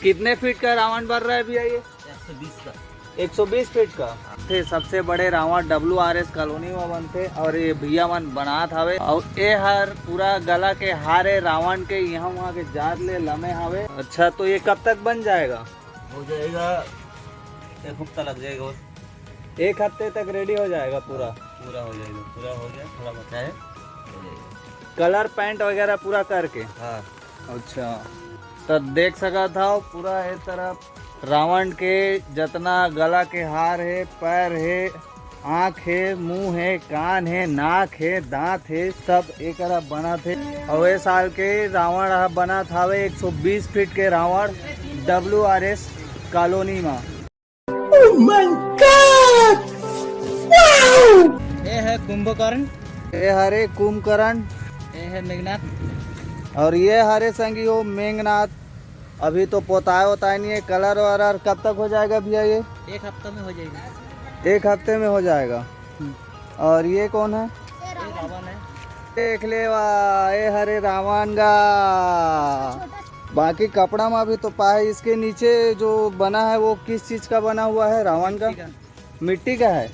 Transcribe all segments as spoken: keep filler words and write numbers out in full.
कितने फीट का रावण बन रहा है भैया ये? एक सौ बीस का। एक सौ बीस फीट का। थे सबसे बड़े Ravan W R S colony में बनथे और ये भैया मन बनात हवे और ये हर पूरा गला के हारे रावण के यहाँ वहाँ के जात ले लमे हवे। अच्छा, तो ये कब तक बन जाएगा? हो जाएगा, एक हफ्ता लग जाएगा और। एक हफ्ते तक रेडी हो जाएगा पूरा? पूरा हो जाएगा, पूरा हो गया, थोड़ा बचा है, हो जाएगा। कलर पेंट वगैरह पूरा करके? हाँ। अच्छा, तो देख सकत हव पूरा ए तरफ रावण के जतना गला के हार हे, पैर हे, आँख हे, मुंह हे, कान हे, नाक हे, दांत हे, सब एकरा बनत हे। अउ ए साल के रावण ह बनत हावे एक सौ बीस फीट के Ravan W R S colony मा। Oh my God! Wow! ये है कुंभकर्ण। ये हरे कुंभकर्ण। ये है मेघनाथ। और ये हरे संगी हो मेघनाथ। अभी तो पोताए वोताए नहीं है, कलर वलर कब तक हो जाएगा भैया ये? एक हफ्ता में हो जाएगा। एक हफ्ते में हो जाएगा। हम्म। और ये कौन है? ये रावण है। देख ले वाह, ये हरे रावण का। बाकी कपड़ा में भी तो पाए, इसके नीचे जो बना है वो किस चीज का बना हुआ है रावण का? मिट्टी का। मिट्टी का है।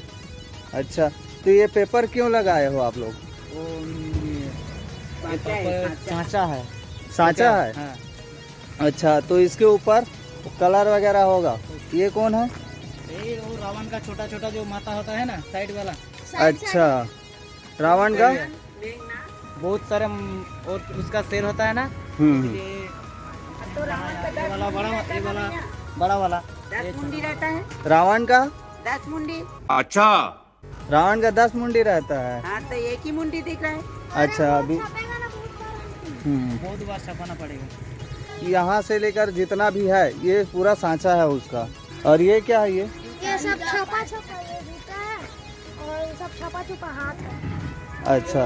अच्छा, तो ये पेपर क्यों लगाए हो आप लोग? वो, ये सांचा है, पेपर सांचा। सांचा है। सांचा क्या? है? हाँ। अच्छा, तो इसके ऊपर कलर वगैरह होगा। ये कौन है? ये वो रावण का छोटा छोटा जो माथा होता है ना, साइड वाला। अच्छा, रावण का? बहुत सारे म-, और उसका शेर होता है ना, हम्म, हम्म। इसलिए तो रावण का ये वाला बड़ा, ये वाला बड़ा वाला, दस मुंडी रहता है। रावण का? दस मुंडी। अच्छा। रावण का दस मुंडी रहता है। हाँ, तो एक ही मुंडी दिख रहा है। अच्छा, अभी हम्म। बहुत बार छपाना पड़ेगा। यहाँ से लेकर जितना भी है, ये पूरा सांचा है उसका। और ये क्या है ये? ये सब छपा छपा ये जूता है और सब छपा छपा हाथ है। अच्छा,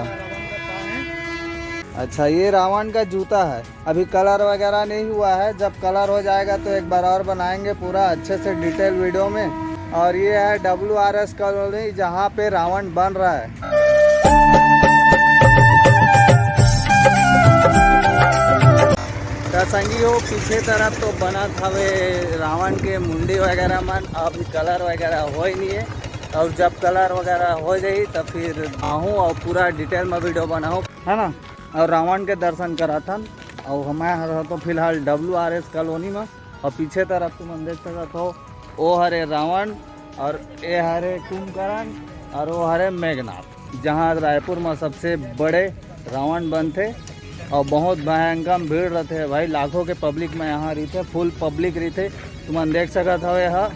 अच्छा, ये रावण का जूता है। अभी कलर वगैरह नहीं हुआ है, जब कलर हो जाएगा तो एक बार और बनाएंगे पूरा अच्छे से डिटेल वीडियो में। और ये है डब्ल्यू आर एस कॉलोनी, जहाँ पे रावण बन रहा है। त संगी हो, पीछे तरफ तो बनत हवे रावण के मुंडी वगैरह मन, अभी कलर वगैरह होय नहीं है। और जब कलर वगैरह हो जाई, तब फिर आहूँ और पूरा डिटेल में वीडियो बनाऊँ, है ना। और रावण के दर्शन कराथन। और हमारे हर तो फिलहाल डब्ल्यू आर एस कॉलोनी में, और पीछे तरफ तुमन देख सकत हो, ओ हरे रावण और ए हरे कुंभकर्ण और ओ हरे मेघनाथ, जहाँ रायपुर में सबसे बड़े रावण बनथे और बहुत भयंकर भीड़ रहथे भाई, लाखों के पब्लिक में यहाँ रहिथे, फुल पब्लिक रहिथे। तुमन देख सकत हव, यह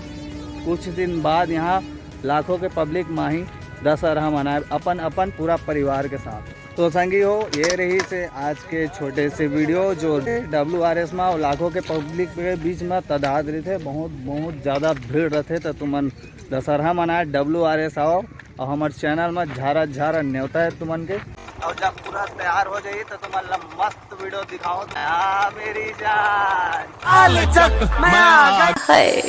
कुछ दिन बाद यहाँ लाखों के पब्लिक माही दशहरा मनाए अपन अपन पूरा परिवार के साथ। तो संगी हो, ये रहिसे आज के छोटे से वीडियो जो डब्ल्यू आर एस में और लाखों के पब्लिक के बीच में तादाद रहिथे, बहुत बहुत ज़्यादा भीड़ रहथे। तो तुमन दशहरा मनाए डब्ल्यू आर एस आओ और हमारे चैनल में झारा झारा न्योता है तुमन के। और जब पूरा तैयार हो जाई तो तुमन ला मस्त वीडियो दिखाओ। हाँ मेरी जान। आले चक, मैं आ गई।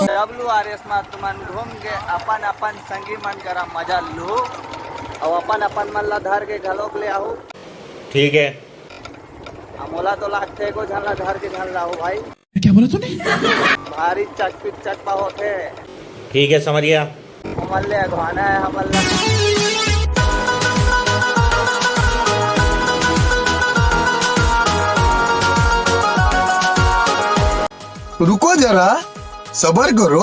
डब्ल्यू आर एस में तुमन घूम के अपन अपन संगी मन करा मजा लू और अपन अपन मन ला धर के घलोक ले आहू। ठीक है। आ मोला तो लागथे एको झन ला धर के झन लाहू भाई। क्या बोला तूने? भारी चकपिक चकपा होथे। ठीक है, समझ गया। हमन ले अगवाना है, हमन ला। रुको जरा, सबर करो।